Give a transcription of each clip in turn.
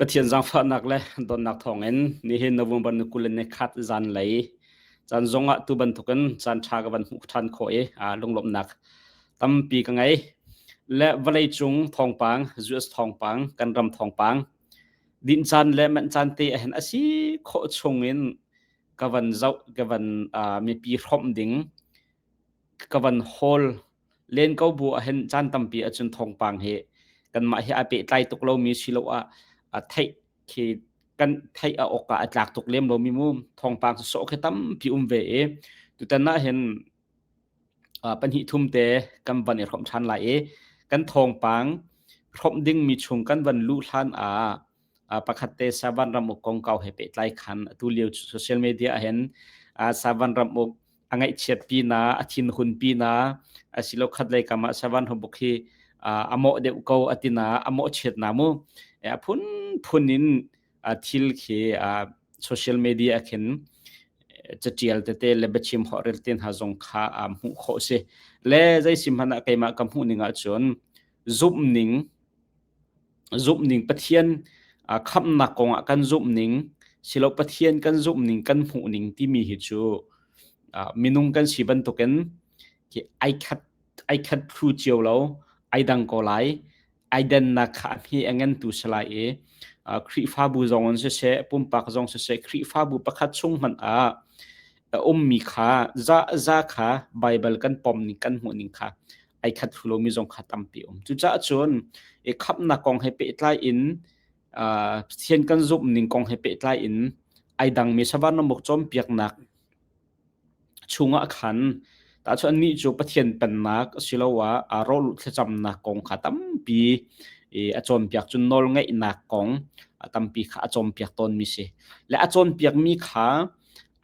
Pathian zaangfahnak le dawtnak thawngin nihin November ni 21 zanlei caan zongah tu bantukin caan ṭha ka van hmuh ṭhan khawh i lunglawmhnak tampi ka ngei. Le vawleicung thawngpang, US thawngpang, kan ram thawngpang, dinh caan le manh caan te ahhin a si khawh chungin ka van zoh, ka van mipi hrawmh ding, ka van hawl len ko bu ahhin caan tampi ahcun thawngpang hi kanmah hi aa pehtlai tuk lomi siloah theih khi kan theih a awk ah a tlak tuk lem lomi mu thawngpang sawsawh khi tampi um ve i tutan ahhin pahnih thum te kan van i hrawmh ṭhan lai i kan thawngpang hrawmh dingmi chung kan van luh hlan ah pakhat te Savan ramuk kongkau he pehtlai khan atu lio social media ahhin Savan ramuk a ngaihchiat pina a thinhun pina asilo khat lei kam ah Savan ramuk hi a mawh deuh ko atina a mawhchiat na mu a phun phun in thil khi social media khin catial tete le biachim horel te hna zong kha hmuh khawh si le zei sim hmanh ah keimah ka hmuh ning ahcun zumhning zumhning Pathian khamhnak kongah kan zumhning silo Pathian kan zumhning kan hmuhning timi hi cu minung kan si bantukin ai khat ai khat thlu cio lo ai dang ko lai ai dannak kha a hme a ngantu si lai i Khrihfabu zong in siseh pumpak zong siseh Khrihfabu pakhat chung hmanh ah a ummi kha za za kha Baibal kan pom ning kan hmuh ning kha ai khat thlu lomi zong kha tampi um. Cucaah cun i khamhnak kong he pehtlai in Pathian kan zumh ning kong he pehtlai in ai dangmi savanamuk cawnpiaknak chungah khan tahchuan nih cu Pathian pennak asiloah rawlulh thlacamnak kong kha tampi a cawnpiak cun nawlngaihnak kong tampi kha a cawnpiak tawnmi si. Le a cawnpiakmi kha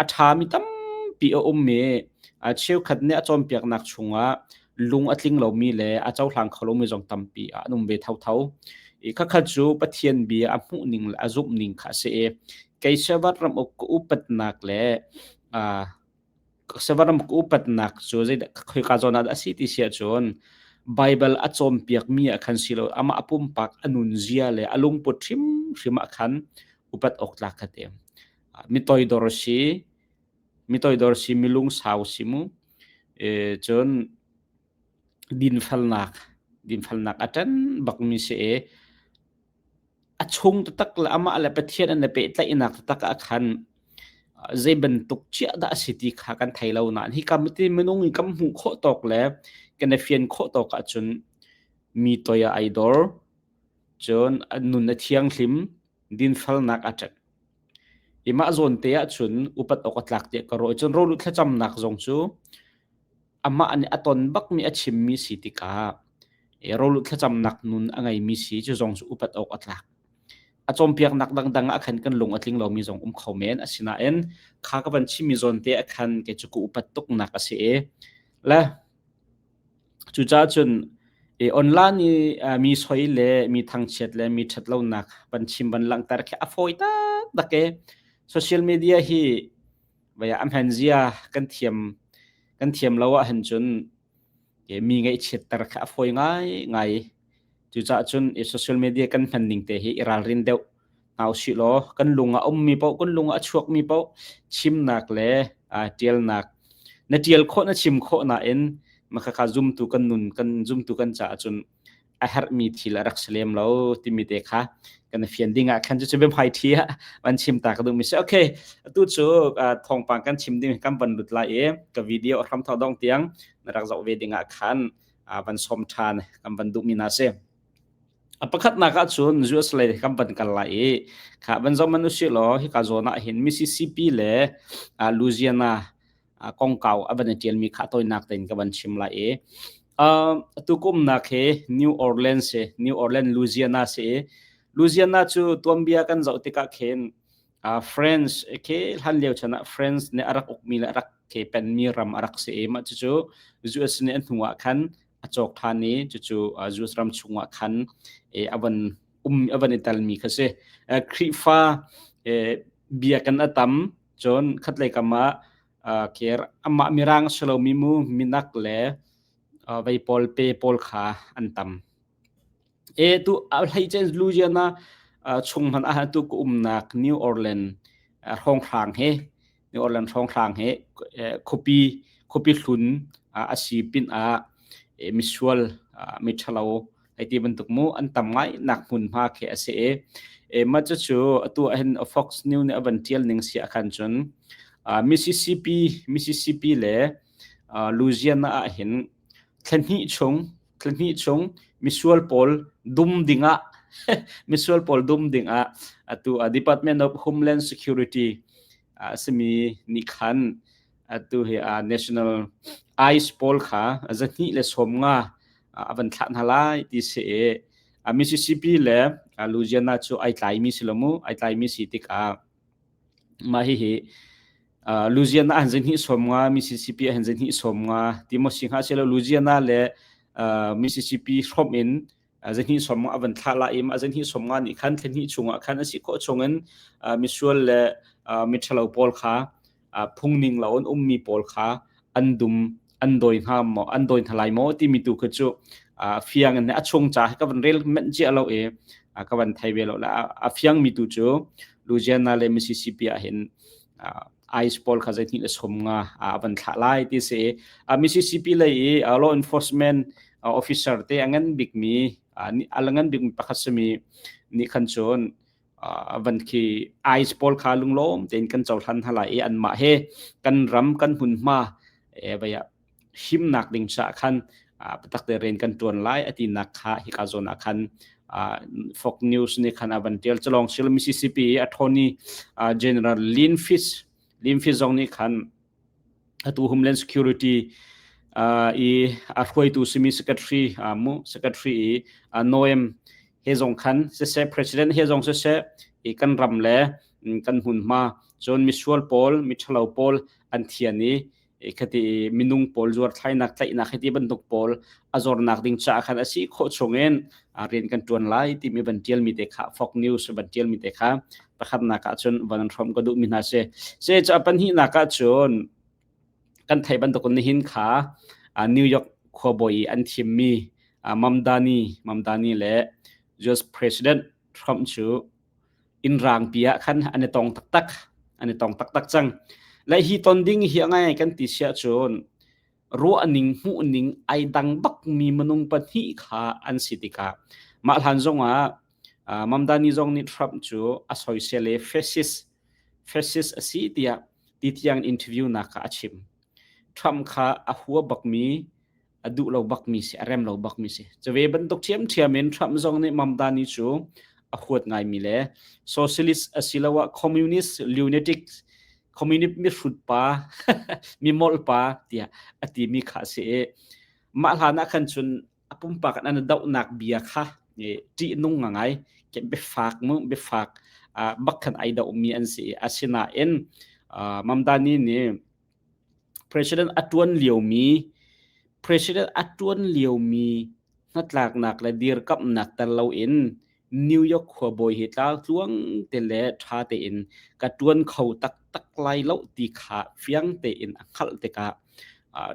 a ṭhami tampi a um i cheukhat nih a cawnpiaknak chungah lung a tling lomi le a cohlang kho lomi zong tampi an um ve thotho. I khakhat cu Pathian bia a hmuhning le a zumhning kha a si i kei Sevat ram uk ka upatnak le Sevat ram ka upatnak cu zeidah khoika zawn ah dah a si ti si ahcun Baibal a cawnpiakmi ah khan si lo amah a pumpak a nunzia le a lungput hrimhrim ah khan upat awk tlak ka ti. Mi toidor si, mi toidor si, mi lungsau si mu. Cun dinfelnak, dinfelnak a ṭan bakmi si i a chung taktak le amah le Pathian an i pehtlaihnak taktak ah khan zei bantuk ciah dah a si ti kha kan thei lo nain hika ti minung i kan hmuh khawh tawk le kan i fian khawh tawk ahcun mi toi ah ai dor, cun a nun a thianghlim, dinfelnak a ṭanh. I mah zawn te ahcun upat awk a tlak tiah ka ruah. Cun rawlu thlacamnak zong cu amah nih a ton bakmi a chimmi si tikah rawlu thlacamnak nun a ngeimi si cu zong cu upat awk a tlak. A cawnpiaknak dangdang ah khan kan lung a tling lomi zong um kho men. Asinain kha ka van chimmi zawn te ah khan kei cu ka upat tuknak a si i le Cucaah cun online i mi soi le mi thangchiat le mi ṭhatlonak van chim van langhter khi a fawi taktak i social media hi vei a hman zia kan thiam kan thiam lo ahhin cun mi ngaihchiatter khi a fawi ngaingai. Cucaah cun social media kan hman ning te hi i ralrin deuh hna usih law kan lung ah ummi paoh kan lung ah a chuakmi paoh chimnak le ṭialnak na ṭial khawh na chim khawh nain makhakha zumtu kan nun kan zumtu kan caah cun a herhmi thil a rak si lem lo timi te kha kan fian ding ah khan cu biahmai thi ah van chim ta ka duhmi si okay atu cu thawngpang kan chim ding kan van lut lai i ka video hram thawk dong tiang na rak zoh ve ding ah khan van som ṭhan kan van duhmi na si A pakhatnak ahcun US lei kan van kal lai i kha van zoh hmanh usih law hika zawn ah hin Mississippi le Louisiana kongkau a van i ṭialmi kha a tawinak tein ka van chim lai i atu ka umnak hi New Orleans si New Orleans Louisiana si i Louisiana cu tuanbia kan zoh tikah khin France khi hlan lio chan ah France nih a rak ukmi le a rak ke penmi ram a rak si i mah cucu US nih a hnu ah khan a cawk ṭhan i cucu Jews ram chungah khan a van um a van i telmi kha si. Khrihfa biakinn a tam cun khatlei kam ah kher amah mirang si lomi mu minak le vei pawl pe pawl kha an tam. E tu a hlei cen Louisiana. Chung hmanh ah tu ka umnak New Orleans hrawnghrang he New Orleans hrawnghrang he khuapi khuapi hlun a si pin ah misual mi ṭhalo hei ti bantuk mu an tam ngai nak hmunhma khi a si i mah cucu atu ah hin Fox News nih a van ṭial ning si ah khan cun Mississippi Mississippi le Louisiana ah hin thla hnih chung misual pawl dum dingah misual pawl dum dingah atu Department of Homeland Security a simi nih khan atu hi National ICE pawl kha 250 a van thlah hna lai ti si i Mississippi le Louisiana cu ai tlaimi si lo mu ai tlaimi si tikah mah hihi Louisiana an zihnih 50 Mississippi an zihnih 50 ti maw si hnga silo Louisiana le Mississippi hrawmh in zihnih 50 a van thlah la i mah zihnih 50 nih khan thlahnih chungah khan a si khawh chungin misual le miṭhalo pawl kha phungning lo an ummi pawl kha an dum an dawi hnga maw an dawi hna lai maw timi tu kha cu fiang in a chung ca ka van rel menh cia lo i ka van thei ve lo la a fiang mi tu cu Louisiana le Mississippi ah hin ice pawl kha zeihnih le som nga a van thlah lai ti si Mississippi lei i law enforcement officer te a ngan bikmi a ngan bikmi pakhat simi nih khan cun van khi ice pawl kha lunglawm tein kan cohlan hna lai i anmah he kan ram kan hmunhma vaya himnak ding cha khan patak te ren kan tuan lai atinak kha hika zawn ah khan Fox News nih khan a van tial chalong sil Mississippi attorney general Lynn Fitch Lynn Fitch zong nih khan atu Homeland Security i a hruaitu simi secretary mu secretary i Noem he zong khan siseh president he zong siseh i kan ram le kan hmunhma cun misual pawl miṭhalo pawl an thian i khati minung pawl zuar thlainak tlaihnak hiti bantuk pawl a zornak ding caah khan a si khawh chungin rian kan ṭuan lai timi van ṭialmi te kha Fox News van ṭialmi te kha pakhatnak ah cun van hrawm ka duhmi hna si. Se ca pahnihnak ah cun kan thei bantuk nihin kha New York khuabawi i an thimmi Mamdani Mamdani le US President Trump cu inn rangpi ah khan an i tong taktak an i tong taktak cang. Le hi ton ding hi a ngai kan ti siah cun ruahning hmuhning ai dang bakmi minung pahnih kha an si tikah mah hlan zongah Mamdani zong nih Trump cu a soisel i fascist fascist a si tiah ti tiang interview nak kha a chim. Trump kha a hua bakmi a duh lo bakmi si a rem lo bakmi si. Cuve bantuk ṭhiamṭhiam in Trump zong nih Mamdani cu a huat ngaimi le socialist asiloah communist lunatic communist mihrut pa mi molh pa tiah a timi kha a si i mah hlan ah khan cun a pumpak in an dohnak bia kha ṭihnung ngai biafak mu biafak bak khan ai dohmi an si i asinain Mamdani nih president a ṭuan liomi president a ṭuan liomi hnatlaknak le dirkamhnak tel loin New York khuabawi hi tluang te le ṭha tein ka ṭuan kho taktak lai lo ti kha fiang tein a hngalh tikah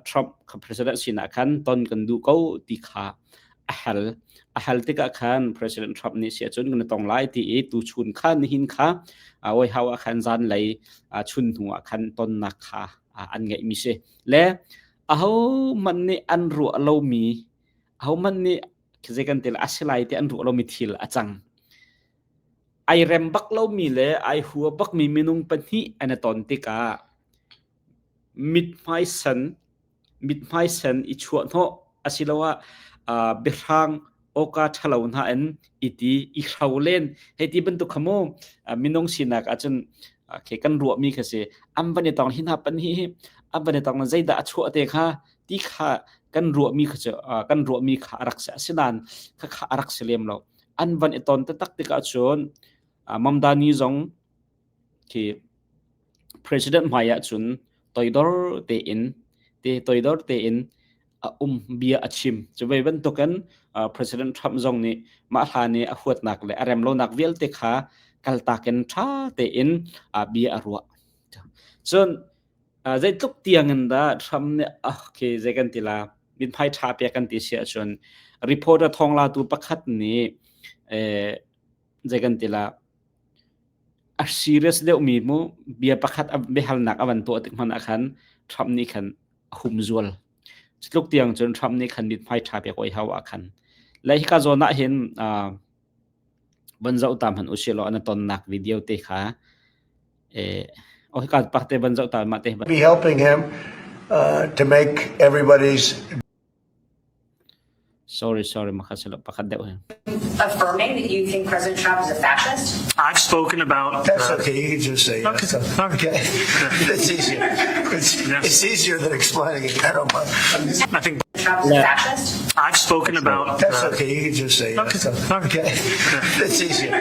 Trump kha president sinah khan ton kan duh ko ti kha a hal. A hal tikah khan President Trump nih si ahcun kan tong lai ti i tuchun kha nihin kha White House ah khan zanlei chun hnu ah khan tonnak kha an ngeihmi si. Le ahohmanh nih an ruah lomi ahohmanh nih zei kan ti a si lai ti an ruah lomi thil a cang. Ai rem bak lomi le ai hua bakmi minung pahnih an i ton tikah mithmai san mithmai sen i chuah hnawh asiloah biahrang awka ṭhalo hna in i ti i hro len hei ti bantuk kha mu minung sinak ahcun khi kan ruahmi kha si an van i tong hi hna pan hi an van i tong zeidah a chuah te kha ti kha kan ruahmi kha cu kan ruahmi kha a rak si asinain kha kha a rak si lem lo an van i ton taktak tikah cun Mamdani zong khi president hmai ah cun toidor tein te toidor tein a um bia a chim cu ve bantukin president Trump zong nih mah hlan i a huatnak le a rem lonak vialte kha kaltak in ṭha tein bia a ruah cun Zeitluk tiangin dah Trump nih okay zei kan ti la mithmai ṭha pek kan ti si ahcun reporter thawnglatu pakhat nih eh, Zei kan ti la a serious deuhmi mu bia pakhat a biahalnak a van tuah tik hmanh ah khan Trump nih khan a humzual. Cutluk tiang cun Trump nih khan mithmai ṭha pek oi hau ah khan. Le hika zawn ah hin uh, van zoh ta hmanh usih law na tonnak video te kha eh oh hika pak te van zoh ta mah te be helping him uh, to make everybody's Sorry, sorry, makasalo pakhat deuh he. Affirming that you think President Trump is a fascist? I've spoken about. That's okay. You can just say yes. Okay. Okay. It's easier. It's, Yes. it's easier than explaining it. I don't mind. I think Trump is a fascist? I've spoken about. That's the- okay. You can just say yes. Okay. Okay. It's easier.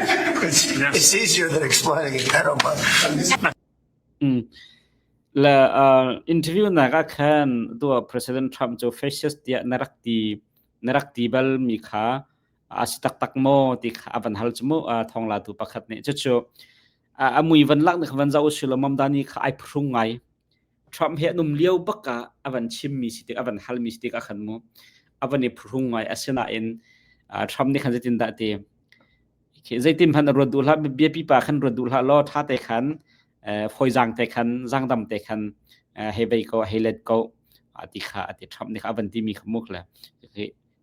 It's, Yes. it's easier than explaining it. I don't mind. Mm. Le uh, interview nak ah khan tua President Trump cu fascist tiah na rak ti na rak ti bal mi kha a si taktak maw ti kha a van hal cu mu uh, thawngla tu pakhat nih cucu a a mui van lak nih van zoh usilo Mamdani kha ai phrung ngai Trump he an um lio bak ah a van chim mi si tik a van hal mi si tik ah khan mu a van i phrung ngai asinain uh, Trump nih khan zeitin dah ti Zeitin hmanh na ruat duh hlah, biapi pa khan ruat duh hlah law ṭha te khan fawizaang te khan zaangdam te khan hei bei ko, hei let ko ti kha a ti Trump nih kha a van timi kha muk le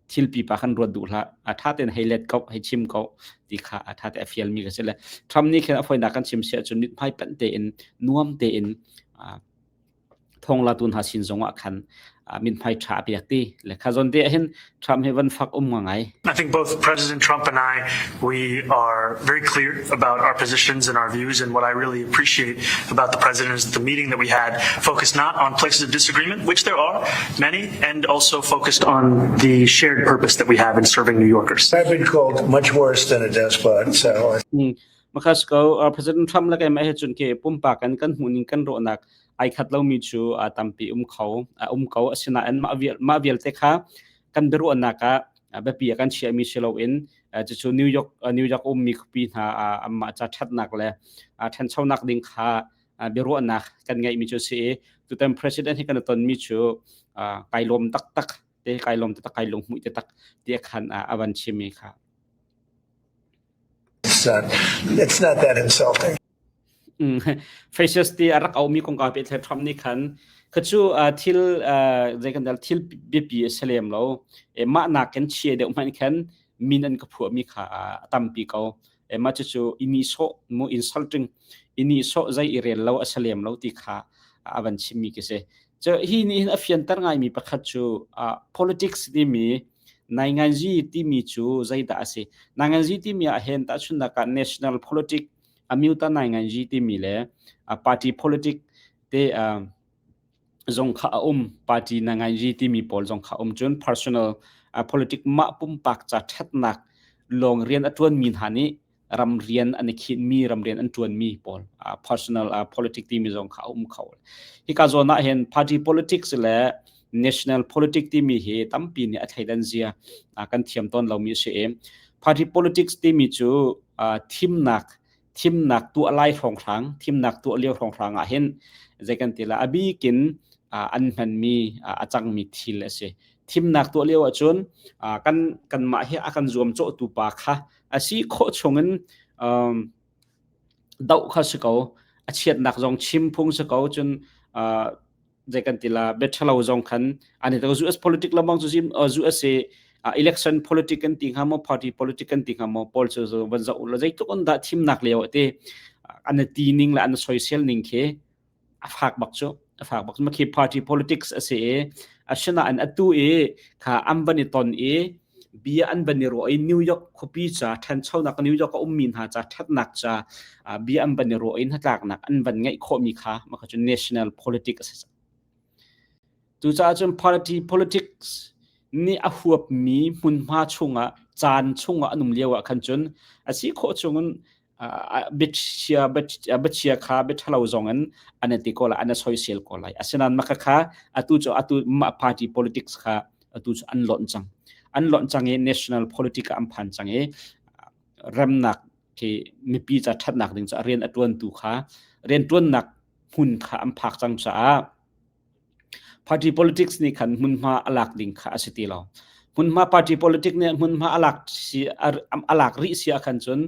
thil pipa khan ruat duh hlah, a ṭha tein hei let ko, hei chim ko ti kha a ṭha te a fialmi ka si le Trump nih khin a fawinak kan chim si ahcun mithmai panh tein nuam tein thonglatu hna sin zongah khan mithmai ṭha a pek ti le kha zawn te ahhin Trump hi van fak um ngai. I think both President Trump and I, we are very clear about our positions and our views. And what I really appreciate about the president is that the meeting that we had focused not on places of disagreement, which there are many, and also focused on the shared purpose that we have in serving New Yorkers. I've been called much worse than a despot, so Mm. Makas ko President Trump le keimah he cun ke pumpak kan kan hmuhning kan ruahnak ai khat lomi cu a tampi um kho um ko asinain mah vial mah vialte kha kan biaruahnak ah biapi ah kan chiahmi si loin cucu New York New York ummi khuapi hna anmah ca ṭhatnak le ṭhanchonak ding kha biaruahnak kan ngeihmi cu a si i tutan president hi kan i tonmi cu kai lawm taktak te kai lawm taktak kai lunghmuih taktak ti khan a van chimmi kha it's not, it's not that insulting. Fascist ti a rak aumi kongkau pehtlaih Trump nih khan kha cu thil zei kan thil biapi a si lem lo. E, mah nakin chia deuh hmanh khan min an ka phuahmi kha a tampi ko. E, mah cucu ini sawh mu insulting ini sawh zei i rel lo a si lem lo ti kha a van chimmi khi si. Cu hi nih hin a fianter ngaimi pakhat cu politics timi nainganzi timi cu zeidah a si? Nainganzi timi ah hin tahchunhnak ah national politics Amyota Nainganji timi le party politic te zong kha a um party Nainganji timi pawl zong kha um cun personal politic mah pumpak ca ṭhatnak lawng rian a ṭuanmi hna nih ram rian an i khinmi ram rian an ṭuanmi pawl personal politic timi zong kha a um kho hika zawn ah hin party politics le national politic timi hi tampi nih a thleidan zia kan thiam tawn lomi a si i party politics timi cu thimnak thimnak tuah lai hrawnghrang thimnak tuah lio hrawnghrang ah hin zei kan ti la a bikin an hmanmi a cangmi thil a si thimnak tuah lio ahcun kan kanmah hi a kan zuamcawhtu pa kha a si khawh chungin doh kha si ko a chiatnak zong chim phung si ko cun zei kan ti la bia ṭhalo zong khan ani to US politic lamang cu zim US election politic kan ti hnga maw party politic kan ti hnga maw pawl cu van zoh la zeitluk on dah thimnak lio te an ti ning le an soisel ning khi a fak bak cu a fak bak ma khi party politics a si i asinain atu i kha an van i ton i bia an van i ruah i New York khuapi ca ṭhanchonak New York a ummi hna ca ṭhatnak ca bia an van i ruah i hnatlaknak an van ngeih khawhmi kha mah kha cu national politics a si. Cucaah cun party politics nih a huapmi hmunhma chungah caan chungah an um lio ah khan cun a si khawh chungin biachia biachia kha biaṭhalo zong in an ti ko lai an soisel ko lai asinain mah kha atu cu atu mah party politics kha atu cu an lonh cang an lonh cang i national politics an phan cang i remnak khi mipi ca ṭhatnak ding ca rian a ṭuantu kha rian ṭuannak hmun kha an phak cang caah Party politics nih khan hmunhma a lak ding kha a si ti lo. Hmunhma party politics nih hmunhma a lak si a lak rih si ahkhan cun.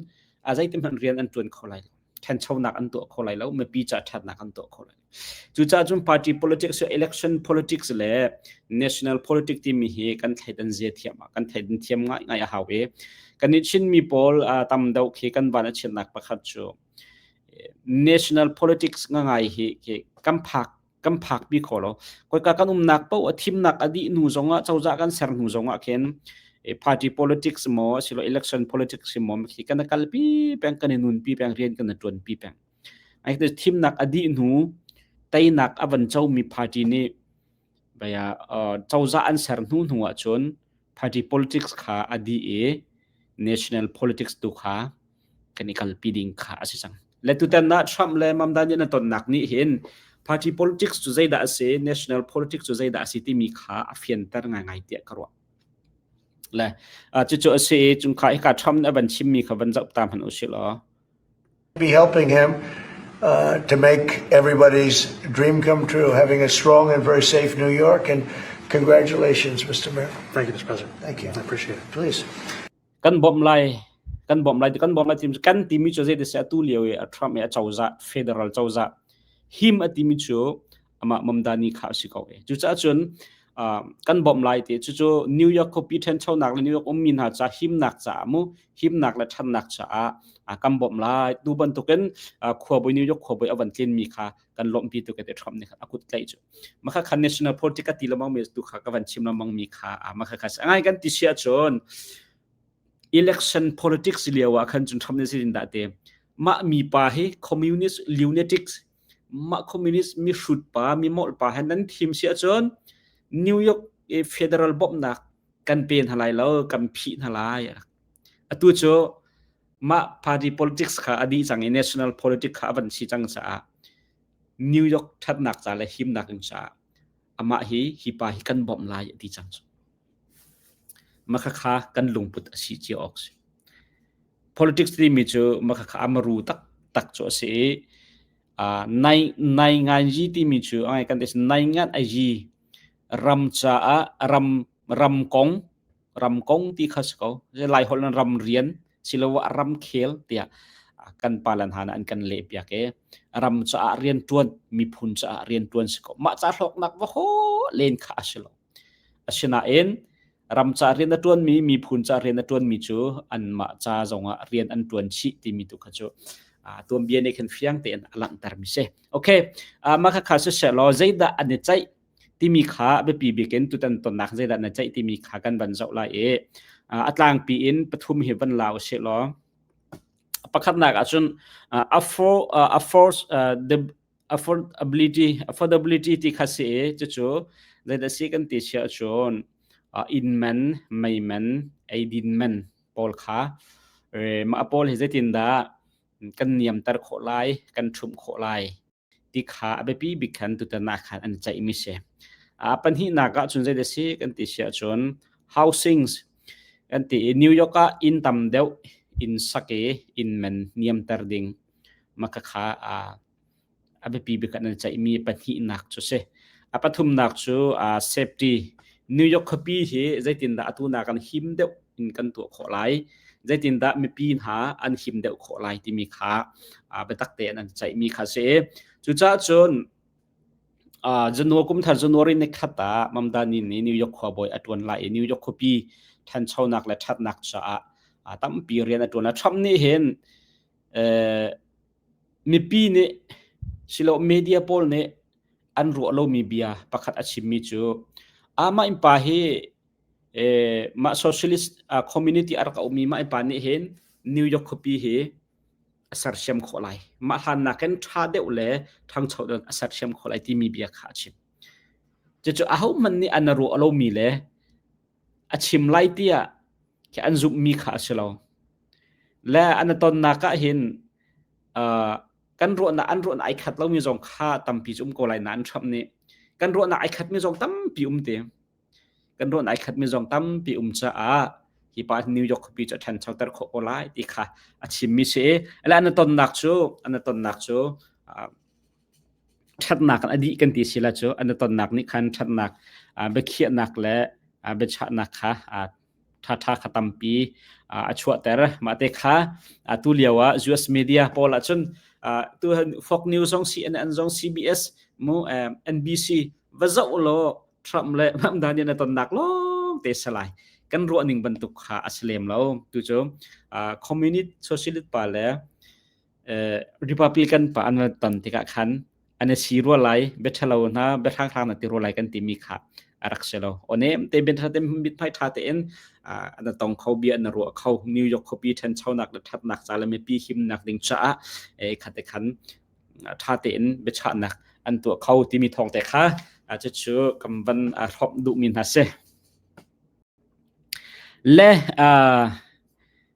A zeitin hmanh rian an ṭuan kho lai lo. Ṭhanchonak an tuah kho lai lo. Mipi ca ṭhatnak an tuah kho lai lo. Cucaah cun party politics, election politics le national politics timi hi kan thleidan zia thiam ah kan thleidan thiam ngaingai a hau i kan i Chinmi pawl tam deuh khi kan van a chiatnak pakhat cu national politics ngangai hi kan phak kan phak pi kho lo. Koika kan umnak paoh a thimnak a dih hnu zongah cozah kan ser hnu zongah khin party politics maw silo election politics maw khi kan kalpi peng kan i nunpi peng rian kan i ṭuanpi peng. Ai thimnak a dih hnu teinak a van comi party nih baya cozah an ser hnu hnu ahcun party politics kha a dih i national politics tu kha kan i kalpi ding kha a si cang. Le tutan ah Trump le Mamdani an tonnak nih hin party politics cu zeidah a si, national politics cu zeidah a si timi kha a fianter ngaingai tiah ka ruah. Le cucu a si i cung kha hika Trump nih a van chimmi kha van zoh ta hmanh u sih law. Be helping him uh, to make everybody's dream come true, having a strong and very safe New York. And congratulations, Mr. Mayor. Thank you, Mr. President. Thank you. I appreciate it. Please. Kan bawmh lai kan bawmh lai kan bawmh lai timi kan timi cu zei ti atu lio i Trump i a cozah federal cozah him a timi cu amah Mamdani kha a si ko e cucaah cun kan bawmh lai ti cucu New York khuapi ṭhanchonak le New York ummi hna ca himnak caah mu himnak le ṭhannak caah kan bawmh lai tu bantukin khuabawi New York khuabawi a van tlinmi kha kan lawmhpi tu ka ti Trump nih a kut tlaih cu makha kha national politics ka ti lengmang mi tu kha ka van chim lengmang mi kha makha kha ngai kan ti sia cun election politics lio ah khan cun Trump nih zeitin dah te mah mi pa hi communist lunatics mah communist mi hrut pa mi molh pa he nan thim sia cun New York federal bawmhnak kan pe hna lai lo kan phih hna lai atu cu mah party politics kha a dih cang i national politics kha a van si cang caah New York ṭhatnak ca le himnak ding caah amah hi hi pa hi kan bawmh lai a ti cang cu. Makhakha kan lungput a si cio awk si. Politics timi cu makhakha amaru taktak cu a si i nai nai ngan yi timi cu angai kan ti nai ngan a yi ram caah ram ram kong ram kong ti kha si ko. Lai holh in ram rian siloah ramkhel tiah kan palan hana an kan leh piak i ram caah rianṭuan miphun caah rianṭuan si ko. Mah ca hlawknak va ho len kha a si lo. Asinain ram ca rian a ṭuanmi miphun ca rian a ṭuanmi cu anmah ca zongah rian an ṭuan chih timi tu kha cu tuanbia nih khin fiang tein a langhtermi si. Okay, mah kha kha siseh law zeidah an i ceih timi kha biapi bik in tutan tonnak zeidah na ceih timi kha kan van zoh lai i a tlangpi in pathum hi van la usih law pakhatnak ahcun affordability affordability ti kha si i cucu zeidah si kan ti sia ahcun inn man mei man eidin man pawl kha mah pawl hi zeitindah kan niamter khawh lai kan ṭhumh khawh lai ti kha a biapi bik khan tutan ah khan an ceihmi si. A pahnihnak ah cun zeidah si kan ti si ahcun housings kan ti i New York ah inn tam deuh inn sak i inn man niamter ding maka kha a biapi bik an ceihmi pahnihnak cu si. A pathumnak cu safety New York khuapi hi zeitindah atu nak kan him deuh in kan tuah khawh lai zeitindah mipi hna an him deuh khawh lai timi kha biatak tein an ceihmi kha si. Cucaah cun January kum thar January ni khat ah Mamdani nih New York khuabawi a ṭuan lai i New York khuapi ṭhanchonak le ṭhatnak caah tampi rian a ṭuan. Trump nih hin mipi nih silo media pawl nih an ruah lomi bia pakhat a chimmi cu amah innpa hi mah socialist community a rak ummi mah pa nih hin New York khuapi hi a sersiam khawh lai. Mah hlan nakin ṭha deuh le ṭhangcho deuh a sersiam khawh lai timi bia kha a chim. Cucu ahohmanh nih an ruah lomi le a chim lai tiah khi an zumhmi kha a si lo. Le an tonnak ah hin kan ruahnak an ruahnak ai khat lomi zong kha tampi cu um ko lai nain Trump nih kan ruahnak ai khatmi zong tampi um te. Kan ruahnak ai khatmi zong tampi um caah hi pa New York khuapi cu a ṭhanchoter khawh ko lai ti kha a chimmi si. Le an tonnak cu an tonnak cu ṭhatnak a dih kan ti si la cu an tonnak nih khan ṭhatnak biakhiahnak le biachahnak kha. ṭhaṭha kha tampi a chuahter. Mah te kha tu lio ah US media pawl ahcun tu Fox News zong CNN zong CBS mu NBC va zoh law Trump le Mamdani na tonnak lawng te salai kan ruah ning bantuk kha a si lem lo tu cu communist socialist pa le Republican pa an ton tikah khan an i si rua lai biaṭhalo hna biahranghrang na ti rua lai kan timi kha a rak si lo. Onem te biaṭha te mithmai ṭha tein na tong kho bia na ruah kho New York khuapi ṭhanchonak le ṭhatnak ca le mipi himnak ding caah khat te khan ṭha tein biachahnak an tuah kho timi thawng te kha cucu kan van hrawmh duhmi hna si. Le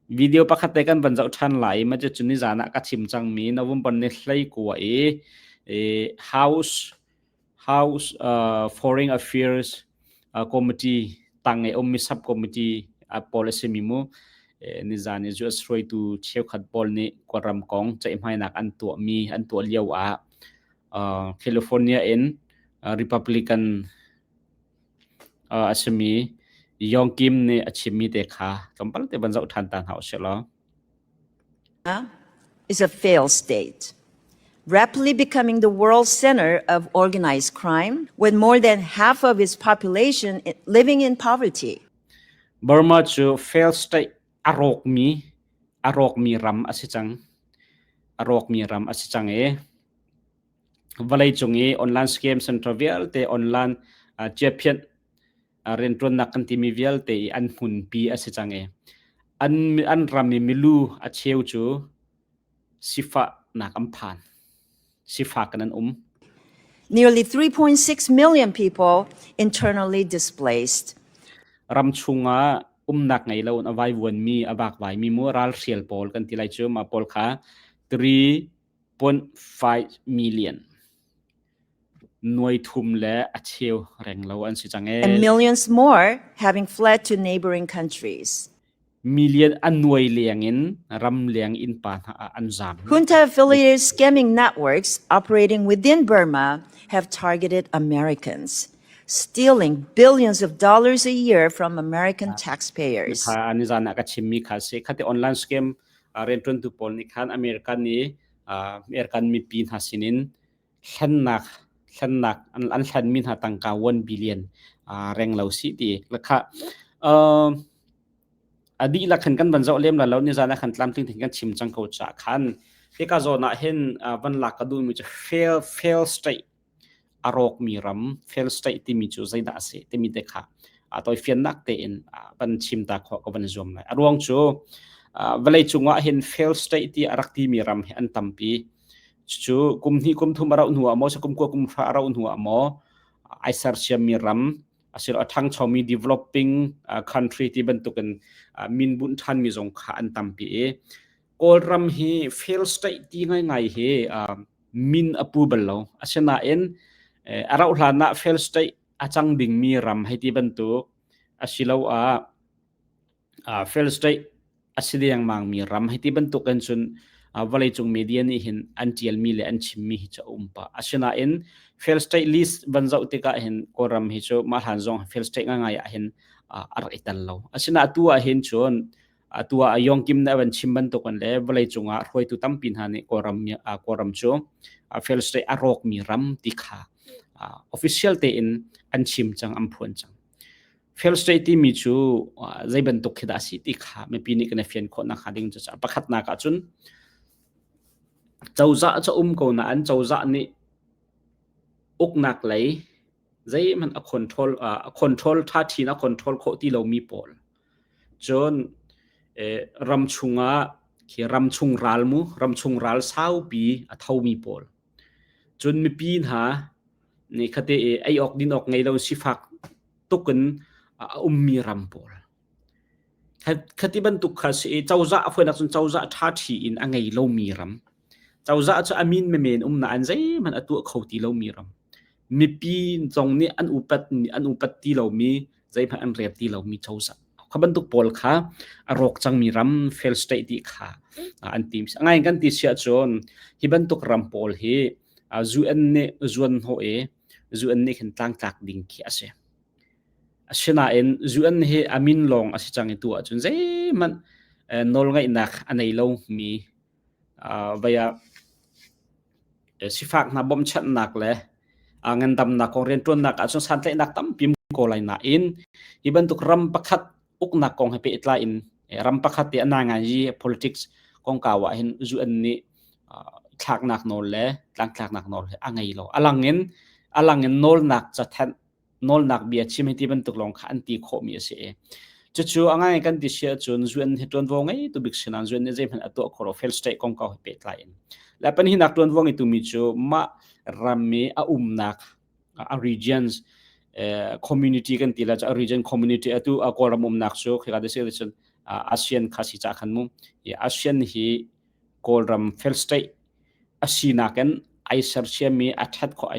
Video pakhat te kan van zoh ṭhan lai i mah cu nizan ah ka chim cangmi November ni 19 i House House uh, Foreign Affairs uh, Committee tang i ummi subcommittee uh, pawl a simi mu nizan i US hruaitu cheukhat pawl nih Kawlram kong ceihmainak an tuahmi an tuah lio ah uh, California in uh, Republican a simi Yong Kim nih a chimmi te kha tlawmpal te van zoh ṭhan ta hna usih law. Is a failed state, rapidly becoming the world center of organized crime, with more than half of its population living in poverty. Burma cu failed state a rawkmi a rawkmi ram a si cang. A rawkmi ram a si cang i Vawleicung i online scam center vialte online ciaphianh rianṭuannak kan timi vialte i an hmunpi a si cang i an, an ram i milu a cheu cu sifahnak an phan. Sifak in an um. Nearly 3.6 million people internally displaced. Ram chungah umnak ngei lo in a vaivuanmi, a vakvaimi mu ralhrial pawl kan ti lai cu mah pawl kha 3 0.5 million nuai thum le a cheu renglo an si cang ee. And millions more having fled to neighboring countries. Million a nuai leng in ram leng innpa hna ah an zam. Junta affiliated scamming networks operating within Burma have targeted Americans, stealing billions of dollars a year from American taxpayers. Kha ani zan ah ka chimmi kha si khate online scam rianṭuantu pawl nih khan American i American mipi hna sinin hlennak hlennak an hlenmi hna tangka 1 billion reng lo si ti lakha a dihlak khan kan van zoh lem la lo ni zan ah khan tlamtling thing kan chim cang ko cha khan hika zawn ah hin van lak ka duhmi cu fail fail state a rawkmi ram fail state timi cu zeidah a si timi te kha a tawifiannak tein van chim ta khawh ka van zuam lai. A ruang cu vawlei cungah hin fail state ti a rak timi ram hi an tampi. Cu kum hnih kum thum a rauh hnu ah maw kum kua kum hra a rauh hnu ah maw ai sersiammi ram asilo a ṭhangchomi developing country ti bantukin min bunh ṭhanmi zong kha an tampi i Kawlram hi fail state ti ngaingai hi min a pu bal lo. Asinain a rauh hlan ah fail state a cang dingmi ram hei ti bantuk asiloah fail state a si dengmangmi ram hei ti bantuk in cun vawleicung media nih hin an ṭialmi le an chimmi hi cu a um pah. Asinain fail state list van zoh tikah hin Kawlram hi cu mah hlan zong fail state ngaingai ah hin a rak i tel lo. Asinain atu ah hin cun Atu ah Yong Kim nih a van chim bantukin le vawleicung ah hruaitu tampi hna nih Kawlram, Kawlram cu fail state a rawkmi ram ti kha official tein an chim cang, an phuan cang. Fail state timi cu zei bantuk khi dah a si ti kha mipi nih kan i fian khawh nakhnga ding cu pakhatnak ah cun cozah cu um ko nain cozah nih uknak lei zeihmanh a control a control ṭha ṭhin a control khawh ti lomi pawl Cun ram chungah khi ramchung ral mu, ramchung ral saupi a thomi pawl. Cun mipi hna nih khate i ei awk din awk ngei lo sifak tuk in a ummi ram pawl. Khati bantuk kha si i cozah a fawinak cun cozah ṭhaṭhi in a ngei lomi ram. Cozah cu a min menmen um nain zeihmanh a tuah kho ti lomi ram. Mipi zong nih an upat an upat ti lomi zeihmanh an rel ti lomi cozah kha bantuk pawl kha a rawk cangmi ram fail state ti kha an ti ngai kan ti siah cun hi bantuk ram pawl hi UN nih zuan hnawh i UN nih khin tlangtlak ding khi a si. Asinain UN hi a min lawng a si cang i tu ahcun zeihmanh nawlngeihnak a nei lomi vei ah sifak hna bawmhchanhnak le ngandamnak kong rianṭuannak ahcun santlaihnak tampi ko lai nain hi bantuk ram pakhat uknak kong he pehtlai in ram pakhat te a ngai politics kongkau ah hin UN nih thlaknak nawl le tlangtlaknak nawl he a ngei lo. A lang in a lang in nawlnak cathanh nawlnak bia chim hi ti bantuk lawng kha an ti khawhmi a si i cucu a ngai kan ti si ahcun UN hi ṭuanvo ngei tu bik si nain UN nih zeihmanh a tuah khawh lo fail state kongkau he pehtlai in. Le pahnihnak ṭuanvo ngeitu mi cu mah ram i a umnak a regions community kan ti la cu a region community atu a Kawlram umnak cu khika te si cun ASEAN kha si ca khan mu hi ASEAN hi Kawlram fail state a sinak in ai sersiammi a ṭhat khawh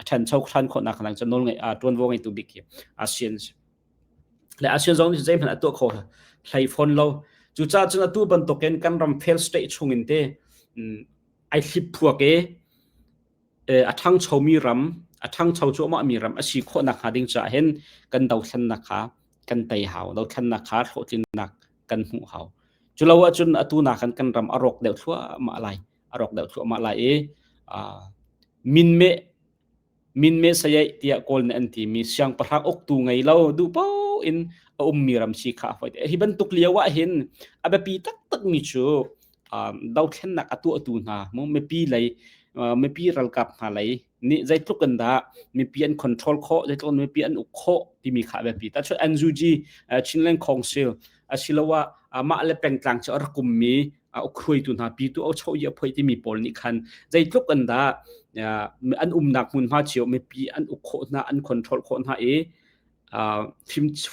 a ṭhancho ṭhan khawhnak lang cu nawl ngei ṭuanvo ngeitu bik hi ASEAN si. Le ASEAN zong nih zeihmanh a tuah kho hlei fawn lo. Cucaah cun atu bantukin kan ram fail state chungin te ai hliphuak i a ṭhangchomi ram a ṭhangcho cuahmahmi ram a si khawh nakhnga ding caah hin kan dothlennak kha kan tei hau. Dothlennak kha hlawhtlinnak kan hmuh hau. Culo ahcun atu nakin kan ram a rawk deuh thluahmah lai. A rawk deuh thluahmah lai i minmeh minmeh sayaih tiah Kawl nih an timi siangpahrang uktu ngei lo duh paoh in a ummi ram si kha a fawi. Hi bantuk lio ah hin a biapi taktakmi cu dothlennak a tuahtu hna mu mipi lei mipi ralkap hna lei nih zeitluk in dah mipi an control khawh zeitluk in mipi an uk khawh timi kha a biapi. Tahchuan NUG Chinland Council asiloah mah le pengtlang cu a rak ummi ukhruaitu hna pitu au cho i a phoi timi pawl nih khan zeitluk in dah an umnak hmunhma cio mipi an uk khawh hna an control khawh hna i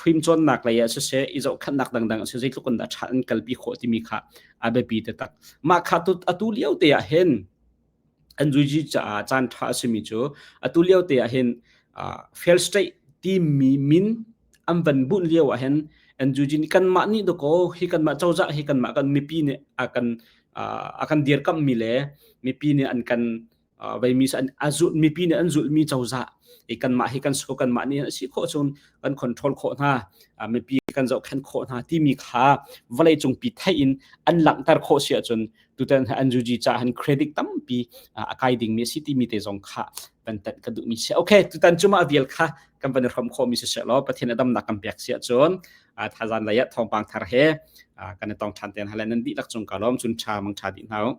fimcawnnak lei ah siseh i zohkhenhnak dangdang ah siseh zeitluk in dah ṭha an kalpi khawh timi kha a biapi taktak. Mah kha atu lio te ah hin NUG caah caan ṭha a simi cu atu lio te ah hin fail state timi min an van bunh lio ah hin NUG nih kanmah nih dakaw hi kanmah cozah hi kanmah kan mipi nih a kan a kan dirkamhmi le mipi nih an kan veimi an a zulh mipi nih an zulhmi cozah i kanmah hi kan si ko kanmah nih a si khawh cun kan control khawh hna mipi kan zohkhenh khawh hna timi kha vawlei cungpi theih in an langhter khawh si ahcun tutan NUG ca han credit tampi a kai dingmi a si timi te zong kha van tanh ka duhmi si. Okay, tutan cu mah vial kha kan van i hrom khawhmi si seh law Pathian a damnak kan pek si ahcun thazan lei ah thawngpang thar he kan i tong ṭhan te hna lai nan dihlak cung ka lawm cun ṭha mang ṭha dih hna u.